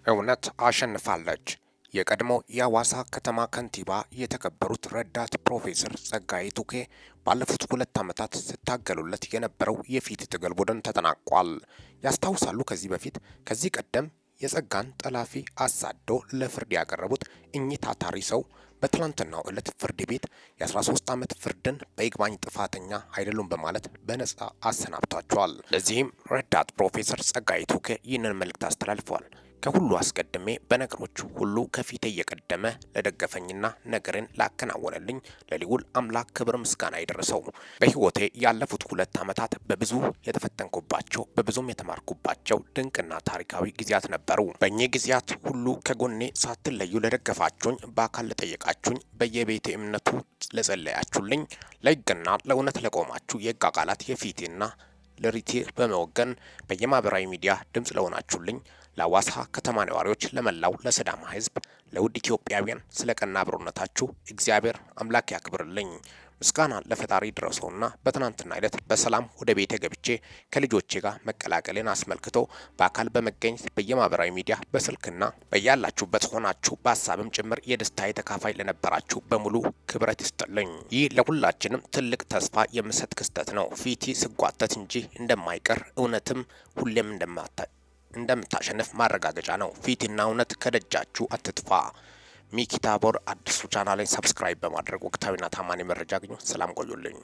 እውነት አሸንፋለች። የቀድሞ የአዋሳ ከተማ ከንቲባ የተከበሩት ረዳት ፕሮፌሰር ጸጋዬ ቱኬ ባለፉት 2 ዓመታት ሲታገሉለት የነበረው የፍትህ ትግል ቡድን ተጠናቋል። ያስታውሳሉ። ከዚህ በፊት ከዚህ ቀደም የጸጋን ጠላፊ አሳዶ ለፍርድ ያቀረቡት እኚህ ታታሪ ሰው በትላንትናው ዕለት ፍርድ ቤት የ13 ዓመት ፍርድን በይግባኝ ጥፋተኛ አይደሉም በማለት በነጻ አሰናብቷቸዋል። ለዚህም ረዳት ፕሮፌሰር ጸጋዬ ቱኬ ይህንን መልእክት አስተላልፈዋል። ከሁሉ አስቀድሜ በነገሮች ሁሉ ከፊቴ እየቀደመ ለደገፈኝና ነገርን ላከናወነልኝ ለልዑል አምላክ ክብር ምስጋና ይድረሰው። በሕይወቴ ያለፉት 2 ዓመታት በብዙ የተፈተንኩባቸው፣ በብዙም የተማርኩባቸው ድንቅና ታሪካዊ ጊዜያት ነበሩ። በእኚህ ጊዜያት ሁሉ ከጎኔ ሳትለዩ ለደገፋችሁኝ፣ በአካል ለጠየቃችሁኝ፣ በየቤተ እምነቱ ለጸለያችሁልኝ፣ ለሕግና ለእውነት ለቆማችሁ የሕግ አካላት፣ የፍትህና ለርትዕ በመወገን በየማህበራዊ ሚዲያ ድምጽ ለሆናችሁልኝ፣ ለአዋሳ ከተማ ነዋሪዎች፣ ለመላው ለሲዳማ ሕዝብ፣ ለውድ ኢትዮጵያውያን ስለ ቀና አብሮነታችሁ እግዚአብሔር አምላክ ያክብርልኝ። ምስጋና ለፈጣሪ ድረሰውና በትናንትና ዕለት በሰላም ወደ ቤቴ ገብቼ ከልጆቼ ጋር መቀላቀልን አስመልክቶ በአካል በመገኘት፣ በየማህበራዊ ሚዲያ፣ በስልክና በያላችሁበት ሆናችሁ በሀሳብም ጭምር የደስታ ተካፋይ ለነበራችሁ በሙሉ ክብረት ይስጥልኝ። ይህ ለሁላችንም ትልቅ ተስፋ የሚሰጥ ክስተት ነው። ፍትህ ሲጓተት እንጂ እንደማይቀር፣ እውነትም ሁሌም እንደምታሸንፍ ማረጋገጫ ነው። ፍትህና እውነት ከደጃችሁ አትጥፋ። ሚኪታቦር አዲሱ ቻናሌን subscribe በማድረግ ወቅታዊና ታማኝ መረጃ አግኙ። ሰላም ቆዩልኝ።